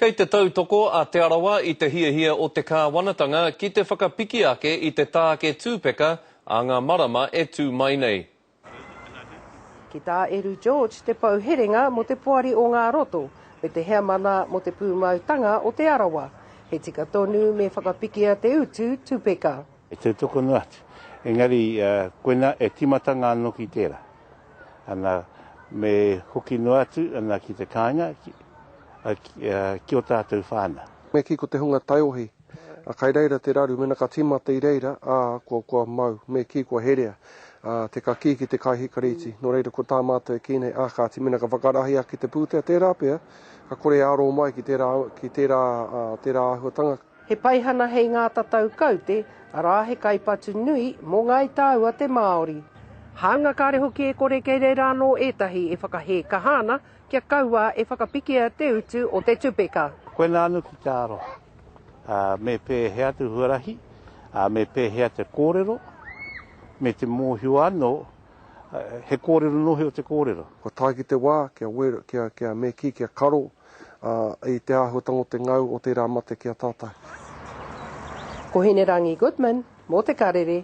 Kei te tautoko a Te Arawa i te hiahia o te kāwanatanga ki te whakapiki ake i te tāke tūpeka ā ngā marama e tū mai nei. Ki tā Eru George, te pou herenga mō te Poari o Ngā Roto me te Heamana mō te Pūmautanga o Te Arawa, he tika tonu me whakapikia te utu tupeka. E tautoko noa atu. Engari, koina e timatanga anō ki tērā. Ana, me hoki noa atu ana ki te kāinga, ki, ki ō tātou whānau. Me kī ko te hunga taiohi, kai reira te raru, mena ka tīmata i reira, ā, kua, kua mau, me kī kua herea, ā, te kakī ki te kai hikareti. Nō reira, ko tā mātou e kī nei, ā, kāti, mena ka whakarahi ake te pūtea, tērā pea, ka kore e aro mai ki tērā, ki tērā, ā, tērā āhuatanga. He paihana hei ngā tatau kaute, arā he kaipatu nui mō Ngāi Tāua te Māori. Hāunga kāre hoki e kore kei reira anō ētahi e whakahē kaha ana kia kaua e whakapikia te utu o te tupeka. Koinā anō ki te aroha, ā, me pēhea te huarahi, ā, me pēhea te kōrero, me te mōhio anō, he kōrero nohi o te kōrero. Kua tae ki te wā kia wero, kia, kia, me kī, kia karo, ā, i te āhuatanga o te ngau o tērā mate ki a tātou. Ko Hinerangi Goodman mō Te Karere.